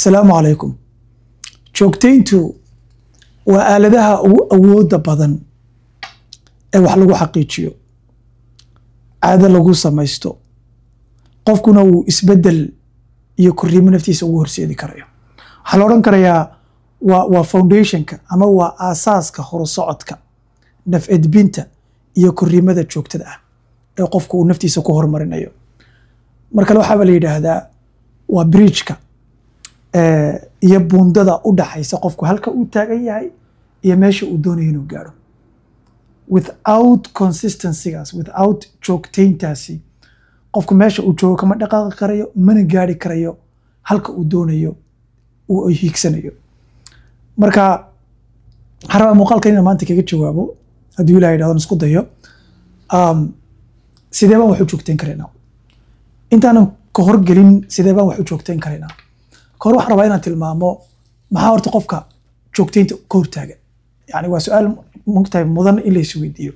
Asalaamu calaykum. Joogtayntu waa aaladaha ugu awoodda badan ee wax lagu xaqiijiyo, caado lagu samaysto, qofkuna uu isbeddel iyo korriimo naftiisa ugu horseedi karayo. Waxaa la odhan karayaa waa foundationka ama waa aasaaska horusocodka, naf edbinta iyo korriimada joogtada ah ee qofku uu naftiisa ku horumarinayo. Mar kale waxaaba la yidhaahdaa waa bridgeka iyo buundada u dhaxaysa qofku halka uu taagan yahay iyo meesha uu doonayo inuu gaadho. Without consistencygaas, without joogtayntaasi, qofku meesha uu joogo kama dhaqaaqi karayo, mana gaari karayo halka uu doonayo uu hiigsanayo. Marka waxaan rabaa muuqaalkan inaan maanta kaga jawaabo, hadduu Ilaah yidhahdo isku dayo, sidee baan wax u joogtayn karaynaa. Intaanan ka horgelin sidee baan wax u joogtayn karaynaa, kahor waxaan rabaa inaan tilmaamo maxaa horta qofka joogtaynta ka hortaagan. Yani waa su-aal mugtahay mudan in la isweydiiyo.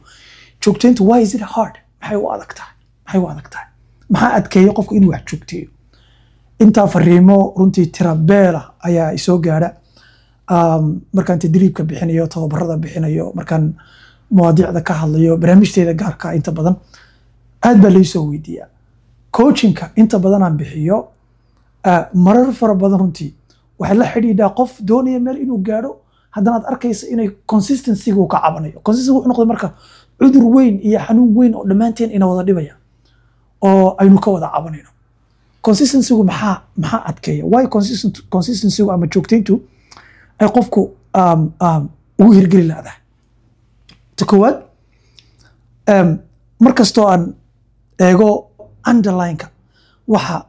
Joogtayntu, why is it hard? Maxay u adag tahay? Maxay u adag tahay? Maxaa adkeeya qofku inuu wax joogteeyo? Intaa fariimo runtii tirabeela ayaa isoo gaadha markaan tadriibka bixinayo, tababarada bixinayo, markaan mawaadiicda ka hadlayo, barnaamijteeda gaarka. Inta badan aad baa laysoo weydiiyaa. Coachingka inta badan aan bixiyo, marar fara badan runtii waxay la xidhiidhaa qof doonaya meel inuu gaadho, haddana aad arkaysa inay consistencyga uu ka cabanayo. Consistency wuxuu noqday marka cudur weyn iyo xanuun weyn oo dhammaanteen ina wada dhibaya oo aynu ka wada cabanayno. Consistencygu maxaa adkeeya? Why consistencygu ama joogtayntu ay qofku ugu hirgeli laadahay? Ta koowaad, mar kastoo aan eego underlineka, waxa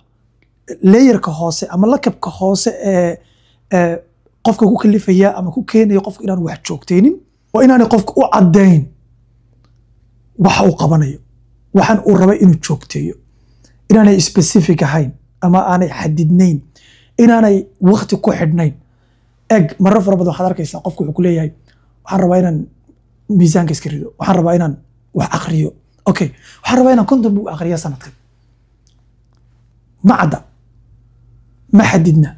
layerka hoose ama lakabka hoose ee qofka ku kalifaya ama ku keenaya qofka inaan wax joogtaynin, waa inaanay qofka u caddayn waxa uu qabanayo, waxaan uu rabay inuu joogteeyo, inaanay specific ahayn ama aanay xadidnayn, inaanay wakti ku xidhnayn. Eg, marar fara badan waxaad arkaysaa qofku wuxuu ku leeyahay: "Waxaan rabaa inaan miisaanka iska rido, waxaan rabaa inaan wax akriyo, okay, waxaan rabaa inaan 50 buug akriyo sanadkan." Ma cadda, ma xadidna,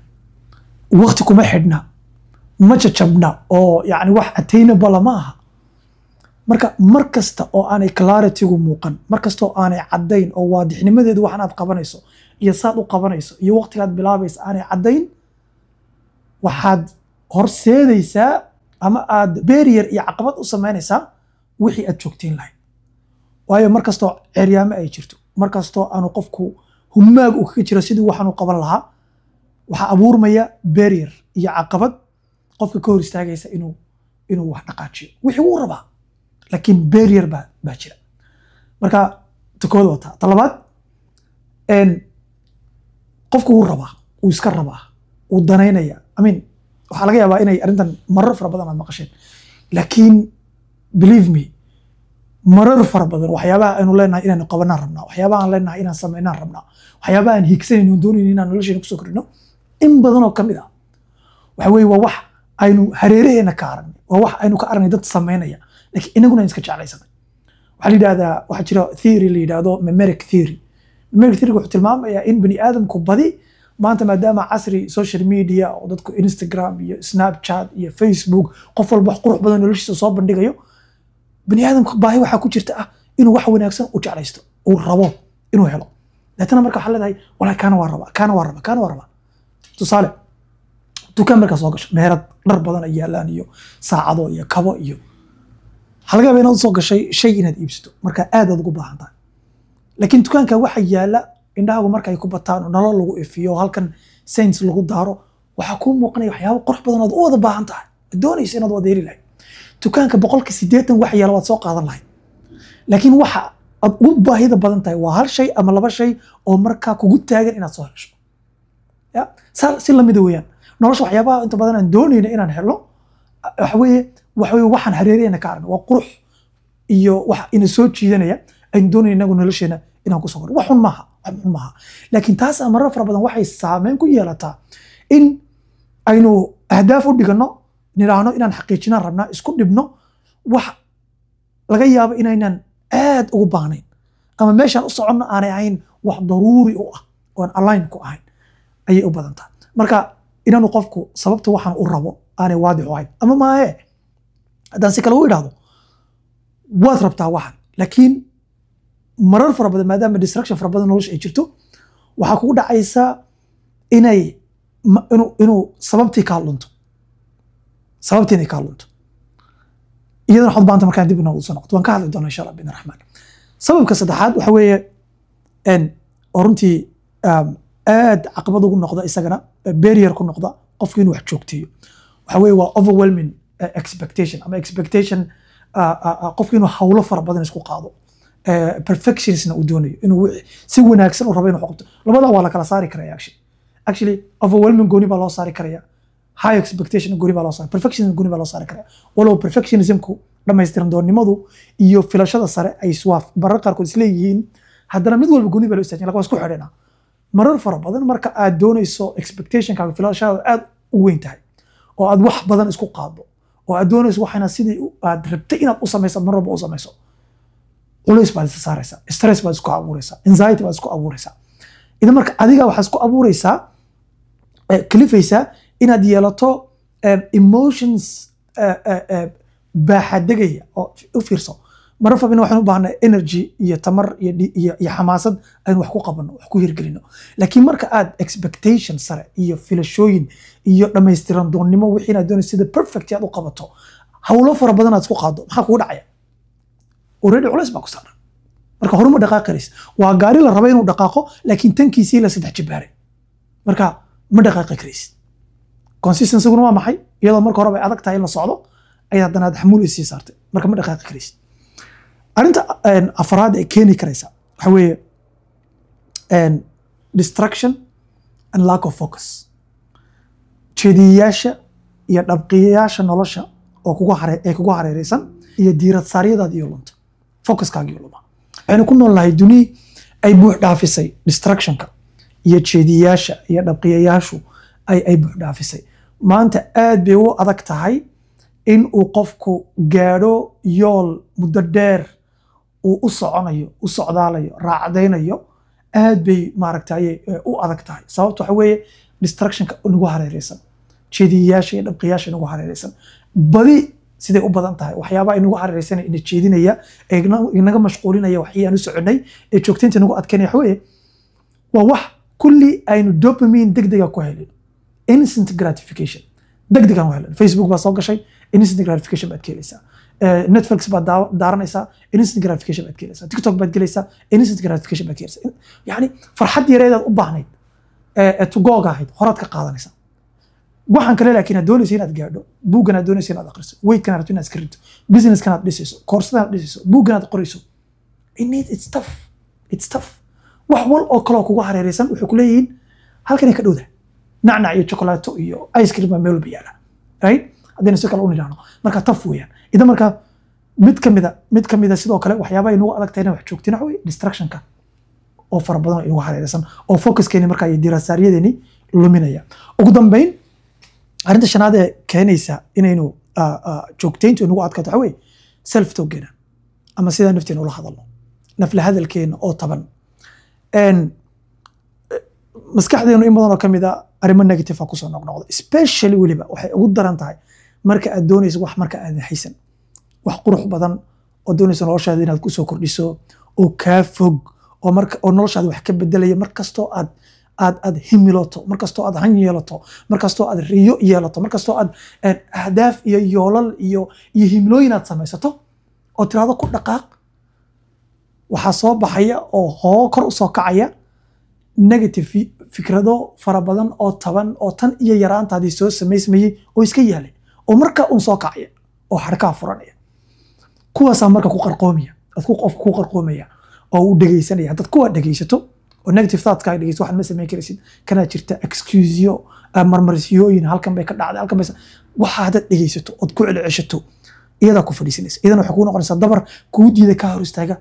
wakti kuma xidhna, ma jajabna oo yani wax attainable ma aha. Marka mar kasta oo aanay claritygu muuqan, mar kasta oo aanay caddayn oo waadixnimadeedu waxan aad qabanayso iyo saad u qabanayso iyo waqtigaad bilaabaysa aanay caddayn, waxaad horseedaysaa ama aad barrier iyo caqabad u samaynaysaa wixii aad joogtayn lahayd. Waayo, mar kastoo ceeryaamo ay jirto, mar kastoo aanu qofku humaag uu kaga jiro sidii waxaan u qaban lahaa, waxaa abuurmaya barrier iyo caqabad qofka ka hor istaagaysa inuu wax dhaqaajiyo. Wixii wuu rabaa, laakiin barrier baa jira. Marka ta koowaad wataa. Ta labaad, qofku wuu rabaa, wuu iska rabaa, wuu danaynaya. I mean, waxaa laga yaabaa inay arrintan marar fara badan aad maqasheen, laakiin believe me, marar fara badan waxyaabaha aynu leenahay inaanu qabanaan rabnaa, waxyaabaha aan leenahay inaan samaynaan rabnaa, waxyaabaha aan hiigsanayno oon doonayno inaan nolosheena kusoo kordhino, in badan oo kamid ah waxa weeye waa wax aynu hareeraheena ka aragnay, waa wax aynu ka aragnay dad samaynaya, laakiin inaguna aan iska jeclaysanay. Waxaa la yidhahdaa, waxaa jira theory la yidhahdo mimetic theory. Mimetic theory wuxuu tilmaamayaa in bani aadamku badi maanta, maadaama casri social media oo dadku Instagram iyo Snapchat iyo Facebook qof walba wax qurux badan noloshiisa soo bandhigayo, bani aadamka baahi waxaa ku jirta ah inuu wax wanaagsan u jeclaysto, uu rabo inuu helo. Deetana marka waxaa leedahay: "Walaa, kaana waa rabaa, kaana waa rabaa, kaana waa rabaa." Tusaale, dukaan markaa soo gasho, meherad dhar badan ay yaalaan iyo saacado iyo kabo iyo waxaa laga yaabaa inaad soo gashay shay inaad iibsato marka aad aad ugu baahan tahay. Laakiin dukaanka waxa yaala, indhahaagu marka ay ku bataan oo nolol lagu ifiyo, halkan saints lagu daaro, waxaa kuu muuqanaya waxyaabo qurux badan ood u wada baahan tahay, doonaysa inaad wada heli lahayd. Dukaanka 80% waxa yaala waad soo qaadan lahayd, laakiin waxa aad ugu baahida badan tahay waa hal shay ama laba shay oo markaa kugu taagan inaad soo hesho. Ya saa si lamida weeyaan nolosha. Waxyaabaha inta badan aan doonayno inaan helo waxa weeye waxaan hareeraheenna ka aragna, waa qurux iyo wax ina soo jiidanaya aynu doonayno inagu nolosheena inaan kusoo korno. Wax xun maaha, wax xun maaha, laakiin taas marar fara badan waxay saameyn ku yeelataa in aynu ahdaaf u dhigano, nidhaahno inaan xaqiijinaan rabnaa, isku dhibno wax laga yaabo inaynan aad ugu baahnayn ama meeshaan u soconno aanay ahayn wax daruuri u ah oo aan align ku ahayn ayay u badan tahay. Marka Inaanu qofku sababta waxaan u rabo aanay waadix u ahayn, ama maahe haddaan si kale u idhaahdo, waad rabtaa waxan, laakiin marar fara badan, maadaama distraction fara badan nolosha ay jirto, waxaa kugu dhacaysa inay inuu sababtii kaa lunto, sababtii inay kaa lunto. Iyadana waxaad u baahanta markaan dib inoogu soo noqoto. Waan ka hadli doonaa, insha Allah biidni Raxmaan. Sababka saddexaad waxa weeye oo runtii aad caqabad ugu noqda isagana, barrier ku noqda qofku inuu wax joogteeyo, waxa weeye waa overwhelming expectation ama expectation, qofku inuu hawlo fara badan isku qaado, perfectionistna uu doonayo inuu si wanaagsan u rabo inuu wax qabto. Labada waa la kala saari karaya. Actually, overwhelming gooni baa loo saari karaya, high expectation gooni baa loo saari, perfectionism gooni baa loo saari karaya, walow perfectionismku, dhammaystiran doonnimadu iyo filashada sare, ay iswaaf marar qaarkood isleeyihiin, haddana mid walba gooni baa loo istaajin, lakin waa isku xidhina. Marar fara badan marka aad doonayso, expectationkaaga, filashadaada aad u weyn tahay oo aad wax badan isku qaado oo aad doonayso waxayna sidii aad rabtay inaad u samayso mar walba u samayso, culays baad isa saaraysaa, stress baad isku abuuraysaa, anxiety baad isku abuuraysaa. Idan marka adiga waxaad isku abuuraysaa, kalifaysaa inaad yeelato emotions baaxadegaya. Oo u fiirso, marar fara badan waxaan u baahnay energy iyo tamar iyo xamaasad aynu wax ku qabanno, wax ku hirgelino, laakiin marka aad expectation sare iyo filashooyin iyo dhammaystiran doonnimo, wixii inaad doonayso sida perfect aad u qabato, hawlo fara badan aad isku qaaddo, maxaa kugu dhacaya? Already culays baa ku saaran. Marka horuma dhaqaaqi karaysa. Waa gaari la raba inuu dhaqaaqo, laakiin tankiisii la saddex jibaaray. Marka ma dhaqaaqi karaysid. Consistencyguna waa maxay? Iyadoo marka horeba ay adag tahay in la socdo ayaad haddana aad xamuul isii saartay, marka ma dhaqaaqi karaysid. Arrinta afraad ee keeni karaysa waxa weeye distraction and lack of focus, jeediyayaasha iyo dhabqiyayaasha nolosha oo kugu hare ee kugu hareereysan iyo diirad saaryadaada iyo lunta, focuskaaga iyo luma. Waxaynu ku nool nahay duni ay buux dhaafisay distractionka iyo jeediyayaasha iyo dhabqiyayaashu ay buux dhaafisay. Maanta aad bay u adag tahay in uu qofku gaadho yool muddo dheer uu u soconayo, u socdaalayo, raacdaynayo. Aad bay maaragtay u adag tahay. Sababta waxa weeye distractionka nagu hareereysan, jeediyayaasha iyo dhabqiyaasha nagu hareereysan. Badi siday u badan tahay waxyaabaha inagu hareereysan, ina jeedinaya, ee inaga mashquulinaya waxii aan u soconay, ee joogtaynta nagu adkeynaya, waxa weeye waa wax kulli aynu dopamine degdega ku helin, instant gratification degdeg aan u helin. Facebook baa soo gashay, instant gratification baad ka helaysaa. Netflix baad daaranaysaa, instant gratification baad ka helaysaa. TikTok baad gelaysaa, instant gratification baad ka helaysaa. Yani farxad yareedaad u baahnayd ee tugooga ahayd horaad ka qaadanaysaa. Waxaan kale laakiin aad doonaysa inaad gaadho, buuggan aad doonaysa inaad akhriso, weightkan aad rabto inaad iska ridto, businesskan aad dhisayso, koorsadan aad dhisayso, buuggan aad qorayso, it's tough, it's tough. Wax wal oo kaloo kugu hareereysan waxay ku leeyihiin halkanay ka dhowdahay, nacnac iyo chocolaato iyo ice cream baa meel walba yaala, right? Haddaynu si kale u nidhaahno, marka tough weeyaan. Idan marka mid kamida sidoo kale waxyaabaha inagu adag tahay inaan wax joogtina waxa weeye distractionka oo fara badan oo inagu hareereysan oo focuskeeni markaa iyo diirasaaryadeeni luminaya. Ugu dambeyn, arrinta shanaad ee keenaysa inaynu joogtayntu inagu adkaato waxa weeye self talkgeena ama sidaa nafteena ula hadalno, nafla hadalkeena oo taban. Maskaxdeenu in badan oo kamid a arrimo negative ah kusoo noqnoqda, especially weliba waxay ugu daran tahay marka aad doonayso wax, marka aadan haysan wax qurux badan oo doonayso noloshaada inaad kusoo kordhiso oo kaa fog oo marka oo noloshaada wax ka bedelaya. Mar kastoo aad himiloto, mar kastoo aad han yeelato, mar kastoo aad riyo yeelato, mar kastoo aad ahdaaf iyo yoolal iyo himilooyin aad samaysato oo tiraahdo ku dhaqaaq, waxaa soo baxaya oo hoo kor usoo kacaya negative fikrado fara badan oo taban oo tan iyo yaraantaadii soo samaysmayey oo iska yaalay oo marka un soo kacaya oo xadhkaha furanaya. Kuwaasaa marka ku qarqoomaya, aad ku qofka ku qarqoomaya oo uu dhegeysanaya. Haddaad kuwa dhegeysato oo negative thoughtskaaga dhegeysato, waxaad ma samayn karaysid, kanaa jirta, excuseyo, marmarsiyooyin, halkan bay ka dhacday, halkan bay, waxa haddaad dhegeysato ood ku celceshato, iyadaa ku fadhiisanaysa. Iyadana waxay kuu noqonaysaa dabar kuu diida, kaa hor istaaga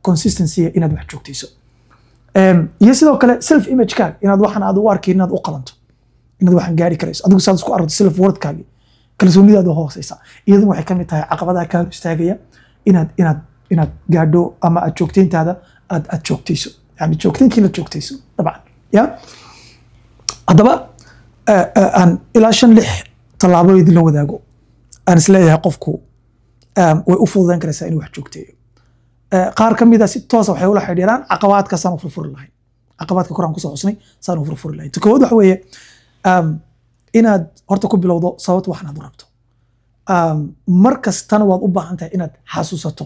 consistency, inaad wax joogtayso. Iyo sidoo kale self imagekaaga, inaad waxan aad u arkayn inaad u qalanto, inaad waxan gaari karayso, adigu saad isku aragto, self worthkaagi, kalsoonidaadu hooseysa, iyaduna waxay kamid tahay caqabadaha kaa hor istaagaya inaad gaadho ama aad joogtayntaada aad joogtayso, yani joogtaynkii la joogtayso dabcan. Ya haddaba Aan ilaa shan lix tallaabo idinla wadaago, aan isleeyahay qofku way u fududayn karaysaa inuu wax joogteeyo. Qaar ka mid a si toosa waxay ula xidhiiraan caqabaadka saan u furfuri lahayn, caqabaadka koraan kusoo xusnay saan u furfuri lahayn. Ta koowaad waxa weeye inaad horta ku bilowdo sababta waxan aad u rabto. Mar kastana waad u baahan tahay inaad xasuusato.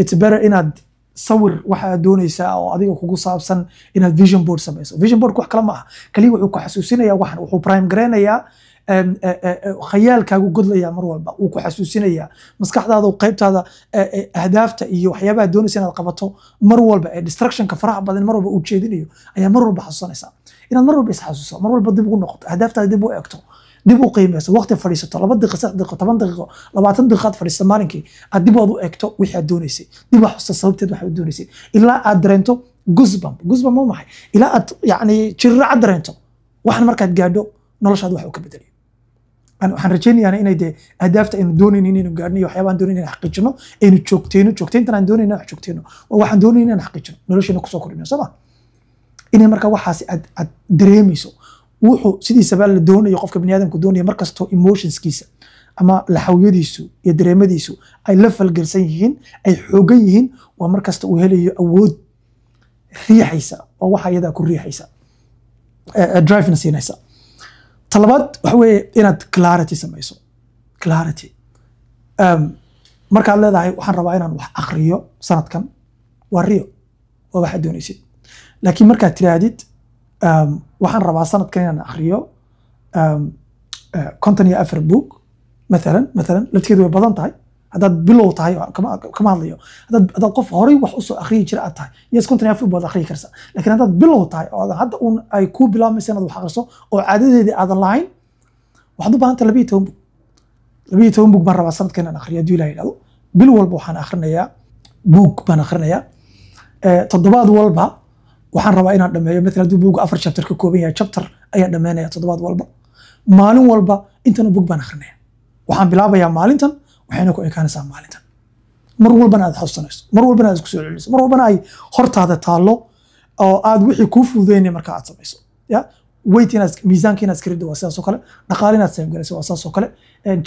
It's better inaad sawir waxa aad doonaysaa oo adiga kugu saabsan inaad vision board samayso. Vision board wax kale ma aha, kaliya wuxuu ku xasuusinayaa waxan, wuxuu prime gareynayaa, khayaalkaagu godlayaa, mar walba wuu ku xasuusinayaa maskaxdaada qaybtaada ahdaafta iyo waxyaabaha doonaysa inaad qabato. Mar walba ee distractionka faraha badan mar walba uu jeedinayo ayaa mar walba xasuusanaysaa. Inaad mar walba isxasuuso, mar walba dib ugu noqoto ahdaaftaada, dib u eegto, dib u qiimeyso, waqti fadhiisato, 2 daqiiqo, 3 daqiiqo, 10 daqiiqo, 20 daqiiqo aad fadhiisato maalinkii, aad dib aad u eegto wixii aad doonaysay, dib u xusto sababteed waxaad doonaysay, ilaa aad dareento goosebump. Goosebump waa maxay? Ilaa aad yacni jirraca dareento. Waxan markaad gaadho, noloshaada wax uu ka bedelayo. Waxaan rajaynayaa inay dee ahdaafta aynu doonayno inaynu gaadhno iyo waxyaabahan doonayno inaan xaqiijino aynu joogteyno. Joogteyntan aan doonayno inaan joogteyno waa waxaan doonayno inaan xaqiijino, nolosheena kusoo kordhino, soo ma? Inay marka waxaasi aad dareemayso wuxuu sidiisaba la doonayo, qofka biniaadamku doonaya markastoo emotionskiisa ama laxawyadiisu iyo dareemadiisu ay la falgelsan yihiin, ay xoogan yihiin, waa markasta uu helayo awood riixaysa oo waxa iyadaa ku riixaysa, drivena siinaysa. Talabaad waxa weeye inaad clarity samayso. Clarity, markaad leedahay waxaan rabaa inaan wax akriyo sanadkan, waa riyo, waa waxaad doonaysid. Laakiin markaad tiraahdid waxaan rabaa sanadkan inaan akriyo 54 book mathalan, laftigeedu way badan tahay haddaad bilow tahay. Kama hadlayo haddaad qof horay wax usoo akhriyi jira aad tahay. Yes, 54 baad akhriyi karsaa, laakiin haddaad bilow tahay oo hadda uun ay kuu bilaabmaysa inaad wax akhriso oo caadadeedii aadan lahayn, waxaad u baahan tahay 12 book. 12 book baan rabaa sanadkan inaan akhriyo hadduu Ilaah yidhahdo. Bil walba waxaan akhrinayaa book baan akhrinayaa. Toddobaad walba waxaan rabaa inaan dhameeyo, mathalan hadduu buugga afar chapter ka kooban yahay, chapter ayaan dhameynaya toddobaad walba. Maalin walba intana book baan akhrinaya. Waxaan bilaabayaa maalintan, waxayna ku ekaanaysaa maalintan. Mar walbana aad xasuusanayso, mar walbana aad isku soo celinayso, mar walbana ay hortaada taallo oo aad wixii kuu fududeynaya marka aad samayso. Ya weight inaad, miisaanka inaad iska riddo waa sidaas oo kale, dhaqaale inaad save garayso waa saas oo kale,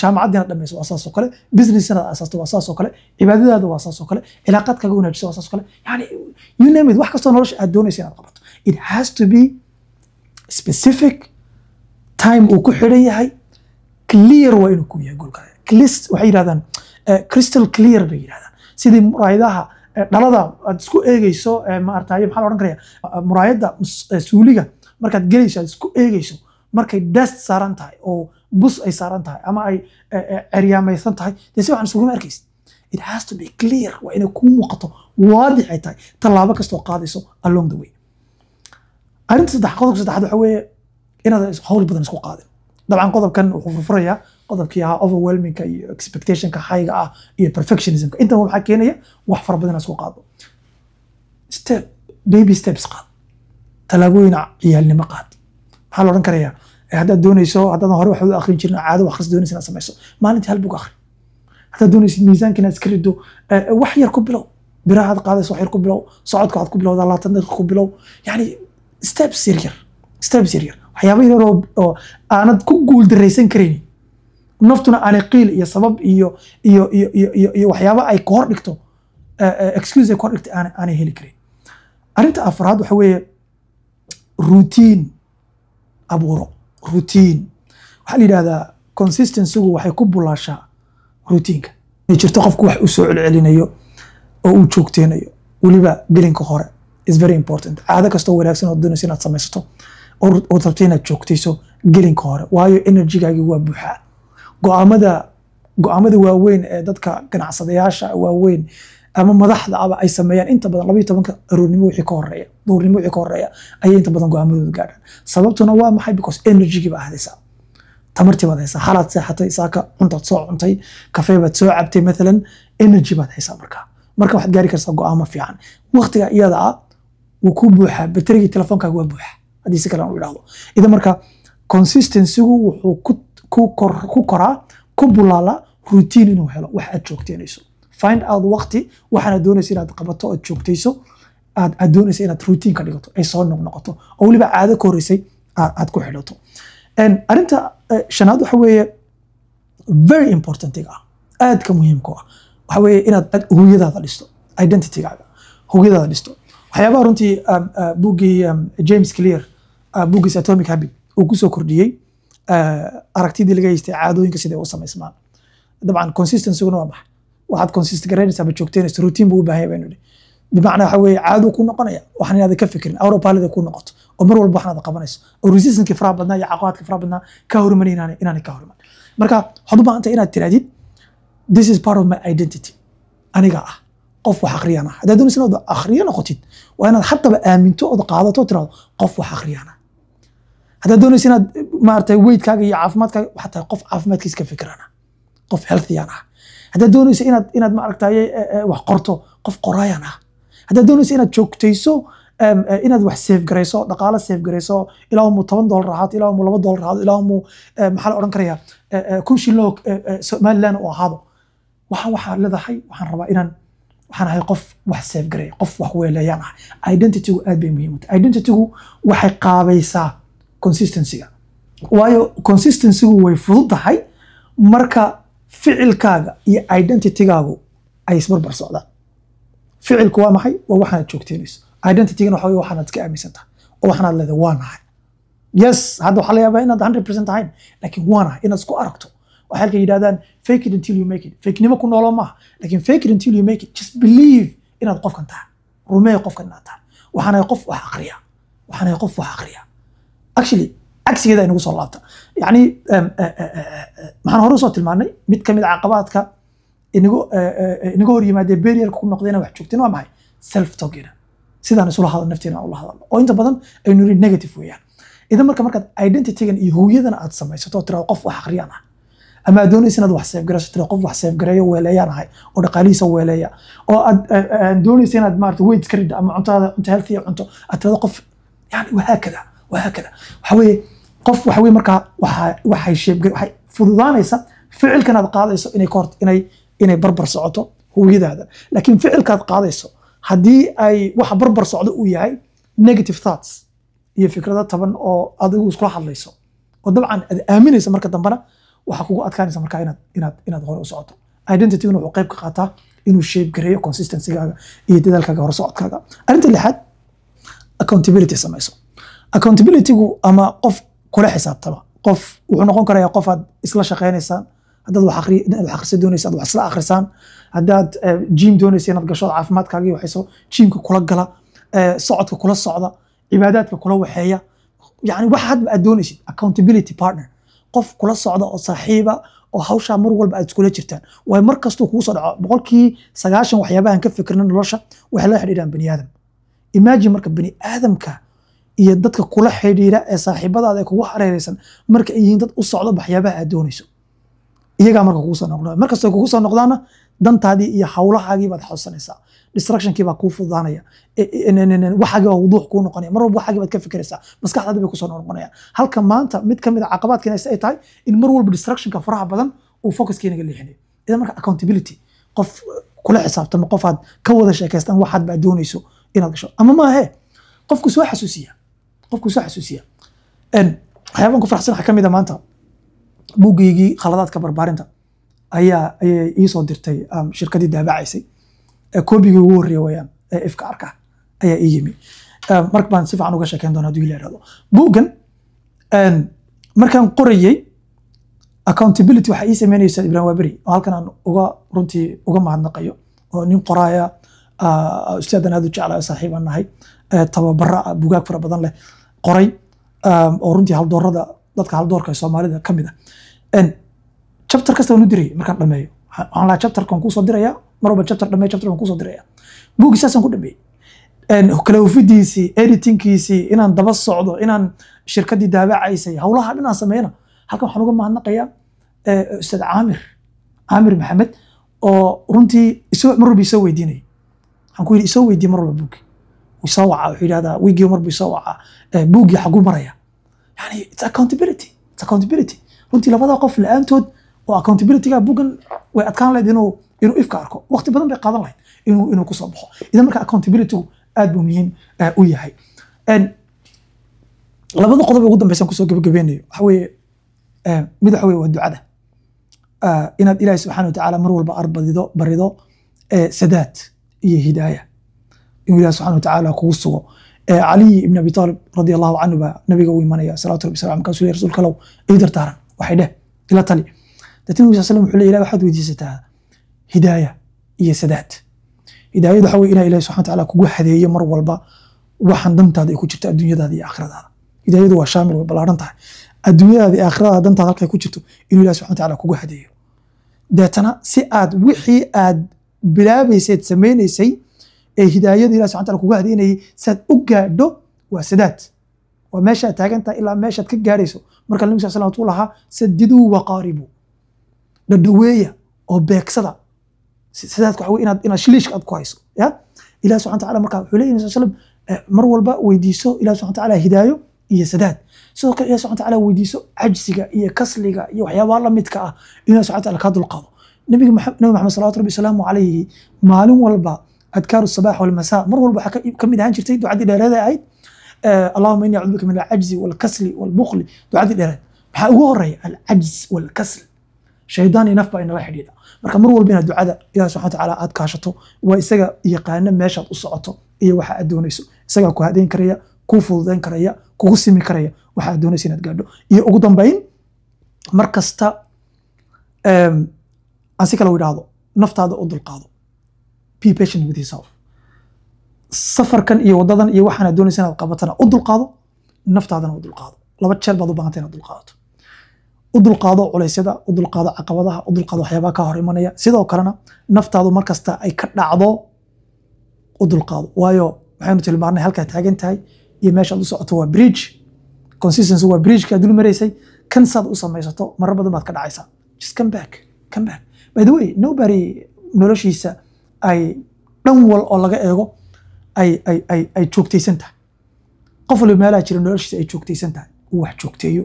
jaamacadda inaad dhamayso waa saas oo kale, business inaad asaasto waa saas oo kale, cibaadadaada waa saas oo kale, cilaaqaadkaaga wanaajiso waa saas oo kale. Yani you name it, wax kastoo nolosha aad doonaysa inaad qabato, it has to be specific time uu ku xidhan yahay. Clear waa inuu ku yahay goalkaaga. Waxay yidhahdaan crystal clear bay yidhahdaan, sidii muraayadaha dhalada aad isku eegeyso, maaragtay, maxaa la odhan karaya, muraayadda suuliga markaad gelayso aad isku eegeyso, markay dust saaran tahay oo bus ay saaran tahay ama ay ceryaamaysan tahay, dee si waxaan isuguma arkaysid. It has to be clear, waa inay kuu muuqato, waadix ay tahay tallaabo kastoo qaadayso along the way. Arrinta saddex, qodobka saddexaad waxa weeye inaad hawl badan isku qaadin. Dabcan qodobkan wuxuu furfurayaa qodobkii ahaa overwhelmingka iyo expectationka highga ah iyo perfectionismka. Intaba waxaa keenaya wax fara badan inaad isku qaado. Step, baby steps qaad, tallaabooyin ciyaalnimo qaad. Maxaa la odhan karayaa? Haddaad doonayso, haddaadan hore wax u akhrin jirin, caado akhris doonaysa inaad samayso, maalintii hal bug akhri. Haddaad doonaysid miisaanka inaad iska riddo, wax yar ku bilow. Biraha aad qaadayso wax yar ku bilow, socodka waxaad ku bilowdaa 20 daqiiqo ku bilow. Yani steps yar yar, steps yar yar, waxyaaba yar oo aanad ku guul daraysan karaynin, naftuna aanay qiil iyo sabab iyo waxyaaba ay ka hor dhigto, excuse ay ka hor dhigto aanay heli karin. Arrinta afraad waxa weeye routine abuuro. Routine waxaa la yidhahdaa consistencygu waxay ku bulaashaa routineka. Inay jirto qofku wax uu soo celcelinayo oo uu joogteynayo, weliba gelinka hore, is very important. Caado kastoo wanaagsan oo doonayso inaad samaysato oo rabto inaad joogtayso, gelinka hore, waayo energygaagi waa buuxaa. Go'aamada waaweyn ee dadka ganacsadayaasha waaweyn ama madaxda aba ay sameeyaan inta badan 12-ka aroornimo wixii ka horeeya, duhurnimo wixii ka horeeya ayay inta badan go'aamadooda gaadhaan. Sababtuna waa maxay? Because energygii baa ahdaysaa, tamartii baad haysaa, halaad seexatay saaka, cuntaad soo cuntay, kafee baad soo cabtay mathalan, energy baad haysaa. Marka waxaad gaari kartaa go'aamo fiican. Waqtiga iyada ah wuu ku buuxaa, baterigii telefoonkaaga waa buuxa, haddii si kale aan u idhaahdo. Idan marka consistencygu wuxuu ku koraa, ku bulaalaa routine inuu helo, wax aad joogteynayso. Find out waqti waxaana doonaysa inaad qabato ood joogtayso, aad doonaysa inaad routine ka dhigato, ay soo noqnoqoto oo weliba caado ka horreysay aad ku xidhato. Arrinta shanaad waxa weeye, very important ah, aadka muhiimka ah, waxa weeye inaad hawiyadaada dhisto, identitygaaga, hawiyadaada dhisto. Waxyaabaha runtii buuggii James Clear, buuggiisa Atomic Habit, uu kusoo kordhiyey aragtidii laga haystay caadooyinka siday u samaysmaan. Dabcan consistencyguna waa maxay? Waxaad consist garaynaysaa ma joogteynaysa, routine buu u baahan yahay baynu nidhi. Bimacnaa waxa weeye caaduu ku noqonaya waxaan inaad ka fikirin, autopilot ku noqoto oo mar walba waxaad qabanayso oo resistancekii faraha badnaa iyo caqabadka faraha badnaa ka horiman inaanay ka horiman. Marka waxaad u baahan tahay inaad tirahdid, "This is part of my identity, aniga ah qof wax akhriyaan ah." Haddaad doonaysa inaad akhriyo noqotid, waa inaad haddaba aaminto ood qaadato oo tirahdo, "Qof wax akhriyaan ah." Haddaad doonaysa inaad maaragtay weightkaaga iyo caafimaadkaaga, waxaad tahay qof caafimaadkiisa ka fikirana, qof healthyaan ah. Haddaad doonaysa inaad maaragtay wax qorto, qof qoraayaan ah. Haddaad doonaysa inaad joogtayso inaad wax save garayso, dhaqaale save garayso, ilaa mu $10 ahaato, ilaa mu $2 ahaato, ilaa mu maxaa la odhan karayaa, 1000 shilin oo Somaliland uu ahaado, waxaa leedahay, "Waxaan rabaa inaan, waxaan ahay qof wax save gareeya, qof wax weeleeyaan ah." Identitygu aad bay muhiim u tahay. Identitygu waxay qaabaysaa consistencyga, waayo consistencygu way fududahay marka ficilkaaga iyo identitygaagu ay isbarbar socdaan. Ficilku waa maxay? Waa waxaanaad joogteynayso. Identitygana waxa weye waxaanaad iska aaminsan tahay oo waxaanaad leedahay, "Waa nahay." Yes, hadda waxaa laga yaabaa inaad 100% ahayn, laakiin waa nahay inaad isku aragto. Waxay halka yidhahdaan, "Fake it until you make it." Fakenimo ku noolo maaha, laakiin fake it until you make it. Just believe inaad qofkan tahay, rumee qofkan inaad tahay. "Waxaan ahay qof wax aqriya, waxaan ahay qof wax aqriya." Actually cagsigeeda inagu soo laabta. Yacni maxaan hore usoo tilmaanay? Mid kamid a caqabaadka inaga hor yimaadee barrierka ku noqday inaan wax joogtin waa maxay? Self talkina, sidaan isula hadal, nafteena aan ula hadalno, oo inta badan aynu niri negative weeyaan. Idan marka markaad identitygan iyo hooyadan aad samaysato oo tirado, "Qof wax akhriyaan ah," ama aad doonaysa inaad wax save garayso, tirado, "Qof wax save gareeyo, weeleeyaan ahay oo dhaqaalihiisa weeleeya," oo aad doonaysa inaad maarata weight ka ridda ama cuntada cunto healthy cunto, aad tirado qof yani wahaakada wahaakada, waxa weeye qof waxa weeye markaa waxa waxay shape waxay fududaanaysa ficilkan aad qaadayso inay ka hor inay barbar socoto hooyadaada. Laakiin ficilkaad qaadayso haddii ay waxa barbar socdo uu yahay negative thoughts iyo fikrado taban oo adigu iskula hadlayso oo dabcan aad aaminaysa, marka dambena waxaa kugu adkaanaysa markaa inaad hore u socoto. Identityguna wuxuu qayb ka qaataa inuu shape gareeyo consistencygaaga iyo dadaalkaaga, hore socodkaaga. Arrinta lixaad, accountability samayso. Accountabilitygu ama qof kula xisaabtama, qof wuxuu noqon karayaa qof aad isla shaqaynaysaan haddaad wax akhri inaad wax akhriso doonaysa, aad wax isla akhrisaan. Haddaad gym doonaysa inaad gasho, caafimaadkaaga iyo waxayso, gymka kula gala, socodka kula socda, cibaadaadka kula waxeeya, yani wax hadba aad doonaysid. Accountability partner, qof kula socda oo saaxiiba oo hawshaa mar walba aad iskula jirtaan, waayo mar kastuu kugu soo dhaco, 90% waxyaabahan ka fikirna nolosha waxay la xidhiidhaan bani aadam. Imagine marka bani aadamka iyo dadka kula xidhiidha ee saaxiibadaada ee kugu hareereysan marka ay yihiin dad u socdo waxyaabaha aad doonayso, iyagaa marka kugu soo noqdaan. Markastoo kugu soo noqdaana, dantaadii iyo hawlahaagii baad xasuusanaysaa, distractionkii baa kuu fududaanaya, waxaagii baa wuduux kuu noqonaya, mar walba waxaagii baad ka fikiraysaa, maskaxdaadii bay kusoo noqonayaan. Halka maanta mid ka mid a caqabaadkeena ay tahay in mar walba distractionka faraha badan uu focuskii naga leexinayo. Idan marka accountability, qof kula xisaabtamo, qof aad ka wada sheekaystaan waxaad baa doonayso inaad gasho, ama maahe qofku soo xasuusiya, qofku soo xasuusiya. Waxyaabahan ku faraxsan waxaa ka mid a, maanta buuggeygii Khaladaadka Barbaarinta ayay ii soo dirtay shirkaddii daabacaysay. Koobigii ugu horreeya weeyaan ee ifka arka ayaa ii yimi. Marka baan si fiican uga sheekeyn doona hadduu Ilaah yiraahdo. Buuggan markaan qorayey, accountability waxaa ii sameynaysa Ibrahim Waberi, oo halkan aan uga runtii uga mahadnaqayo, oo nin qoraaya, ustaadan aad u jeclahay, saaxiib aan nahay, tababara ah, bugaag fara badan leh qoray, oo runtii haldoorada, dadka haldoorka ee Soomaalida ka mid ah. Chapter kasta waan u dirayay markaan dhameeyo. Waxaan lahaa, "Chapterkan kuusoo diraya." Mar walba chapter dhameeyo, chapter waan kuusoo diraya. Buugii saasaan ku dhameeyey. Kala hufidiisii, editingkiisii, inaan daba socdo, inaan shirkaddii daabacaysay, howlaha dhan aan sameyna, halkan waxaan uga mahadnaqayaa ustaad Caamir Maxamed, oo runtii mar walba isoo weydiinayay. Waxaan ku yidhi, "Isoo weydiiye mar walba buuggi." Wuu isoo wacaa, wuxuu yidhahdaa wiigii mar buu isoo wacaa, "Buuggii xaguu maraya?" Yani it's accountability, it's accountability. Runtii labada qof la-aantood oo accountabilityga, buuggan way adkaan lahayd inuu ifka arko, waqti badan bay qaadan lahayd inuu kusoo baxo. Idan marka accountabilitygu aad buu muhiim u yahay. Labada qodob ee ugu dambeysan kusoo gabagabeynayo waxa weeye, mid waxa weeye waa ducada. Inaad Ilaahi subxaana watacaala mar walba arbadido, barido sadaad iyo hidaaya, inuu Ilahi subxana watacaala kugu sugo. Caliy ibn Abi Talib radia Allahu canhu baa nabiga u imanaya, salawatu rabbi salam. Markaasuu leeyahay, "Rasuulka Allow, ii dardaaran, waxay dheh, ila tali." Deetna Nabi sal slam wuxuu leeyahay, "Ilahi waxaad weydiisataa hidaaya iyo sadaad." Hidaayadu waxa weye inaa Ilahi subxana watacaala kugu hadeeyo mar walba waxaan dantaada ay ku jirto adduunyadaada iyo aakhiradaada. Hidaayadu waa shaamil, way ballaaran tahay. Adduunyadaada iyo aakhiradaada dantaada halkay ku jirto inuu Ilahi subxana watacaala kugu hadeeyo. Deetana si aad wixii aad bilaabaysayd, samaynaysay ee hidaayada Ilahi subxana wataala kugu hadeynayay si aad u gaadho, waa sadaad, waa meeshaad taagan tahay ilaa meeshaad ka gaadhayso. Marka Nabi sal slam tuu lahaa, "Sadiduu waqaaribuu," dhadhaweeya oo beegsada. Sadaadka waxa wey inaad shiliishka aad ku hayso ya Ilahi subxana wataala. Marka wuxuu leeyahy Nabi sal slam, mar walba weydiiso Ilahi subxana wataala hidaayo iyo sadaad. Sidoo kale Ilahi subxana wataala weydiiso cajsiga iyo kasliga iyo waxyaabaha la midka ah in Ilahi subxana wataala kaa dulqaado. Nabiga Nabi Maxamed salawatu rabbi wasalaamu calayhi maalin walba adkaaru sabaax walmasaa mar walba waxaa ka mid ahaan jirtay ducadii dheereeda ahayd, "Allahuma inni acuudu bika min alcajzi walkasli walbukhli." Ducadii dheereed maxaa ugu horeeya? Alcajz walkasl. Shaydaan iyo naf baa inala xidhiidha. Marka mar walba inaad ducada Ilahi subxana watacaala aad kaashato, waa isaga yaqaana meeshaad u socoto iyo waxa aad doonayso. Isagaa ku hadeyn karaya, kuu fududeyn karaya, kugu simi karaya waxa aad doonayso inaad gaadho. Iyo ugu dambayn, mar kasta aan si kale u idhaahdo, naftaada u dulqaado. Be patient with yourself. Safarkan iyo wadadan iyo waxaan aad doonaysa inaad qabatana u dulqaado, naftaadana u dulqaado. Laba jeer baad u baahantay inaad dulqaadato. U dulqaado culeysyada, u dulqaado caqabadaha, u dulqaado waxyaabaha ka hor imanaya. Sidoo kalena naftaadu mar kasta ay ka dhacdo u dulqaado, waayo waxaynu tilmaarnay halkaa taagan tahay iyo meeshaad u socoto waa bridge. Consistency waa bridge-ka aad dul maraysay. Kan saad u samaysato, marar badan baad ka dhacaysaa. Just come back, come back. By the way, nobody noloshiisa ay dhan wal oo laga eego ay joogtaysan tahay. Qof waliba meelaha jira noloshiisa ay joogtaysan tahay, uu wax joogteeyo,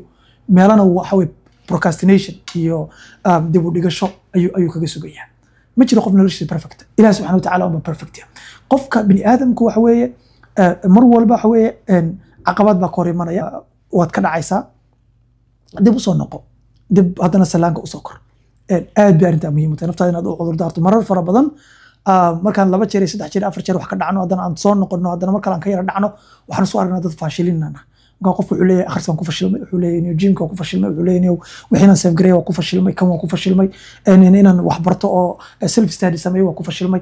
meelana waxa weye procrastination iyo dib u dhigasho ayuu kaga sugayaa. Ma jiro qof noloshiisa perfect. Ilaah subxana watacaala unba perfect ya. Qofka bini aadamku waxa weeye mar walba waxa weeye caqabad baa ka hor imanaya, waad ka dhacaysaa, dib usoo noqo, dib haddana salaanka usoo kor. Aad bay arrintaa muhiim u tahay, naftaada inaad u cudur daarto. Marar fara badan markaan 2 jeer iyo 3 jeer, 4 jeer wax ka dhacno, haddana aan soo noqono, haddana mar kale aan ka yara dhacno, waxaan soo aragnaa dad faashilinana. Marka qofku wuxuu leeyahay, "Akhris waan ku fashilmay," wuxuu leeyahay, "Inuu gymka waan ku fashilmay," wuxuu leeyahay, "Inuu wixii save gareeya waan ku fashilmay, kan waan ku fashilmay, inaan wax barto oo self study sameeyo waan ku fashilmay."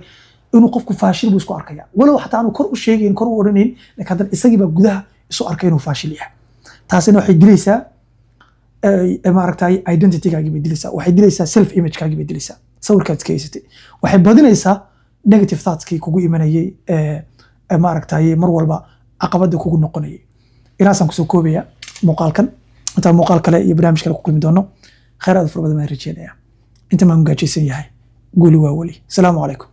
Inuu qofku faashil buu isku arkaya, walow xataa aanu kor u sheegayn, kor u odhanayn, laakiin haddana isagii baa gudaha isu arkay inuu faashil yahay. Taasina waxay dilaysaa maaragtay identitygaagii bay dilaysaa, waxay dilaysaa self imagekaagii bay dilaysaa, sawirkaad iska haysatay. Waxay badinaysaa negative thoughtskii kugu imanayay ee maaragtay mar walba caqabada kugu noqonayay. Inaasaan kusoo koobaya muuqaalkan. Intaan muuqaal kale iyo barnaamij kale ku kulmi doono, khayr aad u fara badan baan rajeynaya. Inta maan gaajaysan yahay, guuli waa weli. Asalaamu calaykum.